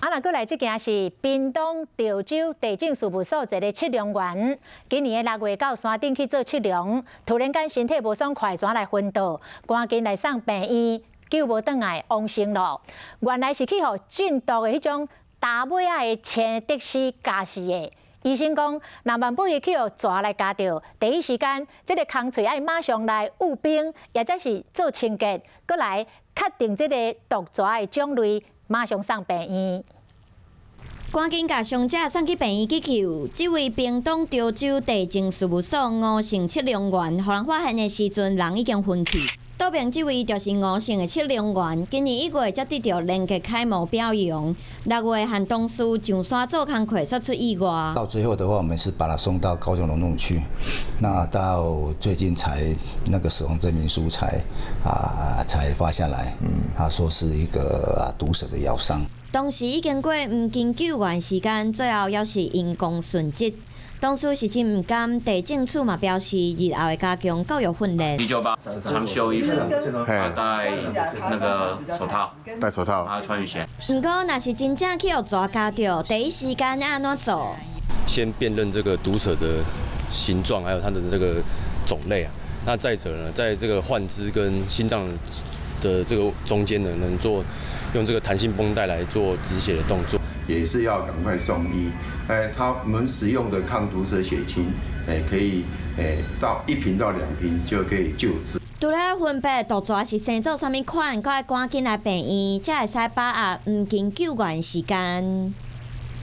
啊，若閣來這件是屏東潮州地政事務所一个測量員，今年的6月到山頂去做測量，突然間身體無爽快，怎來昏倒，趕緊來送病院，救無轉來往生咯。原來是去予中毒的彼種達尾仔的鉛毒絲咬死的。醫生講，若萬不伊去予蛇來咬著，第一時間這个空喙愛馬上來捂冰，或者是做清潔，閣來確定這个毒蛇的種類，馬上送病院。趕緊共傷者送去病院急救。這位屏東潮州地政事務所吳姓測量員，予人發現的時陣，人已經昏去。倒邊這位就是吳姓的測量員，今年1月才得著人格楷模表揚，6月和同事上山做工課，煞出意外。到最後的話，我們是把他送到高雄龍洞去，那到最近才那個死亡證明書才發下來，他說是一個毒蛇的咬傷。當時已經過黃金救援時間，最後猶是因公殉職。同事是真毋甘，地政處嘛表示，日後會加強教育訓練。198長袖衣服，戴那個手套，戴手套，啊，穿雨鞋。毋過，若是真正去予蛇咬著，第一時間愛按怎做？先辨認這個毒蛇的形狀，還有它的這個種類啊。那再者呢，在這個患肢跟心臟的這個中間呢，能做用這個彈性繃帶來做止血的動作，也是要趕快送醫。哎，他們使用的抗毒蛇血清，哎，可以哎到1瓶到2瓶就可以救治。除了分別毒蛇是生做啥物款，閣愛趕緊來病院，才會使把握黃金救援時間。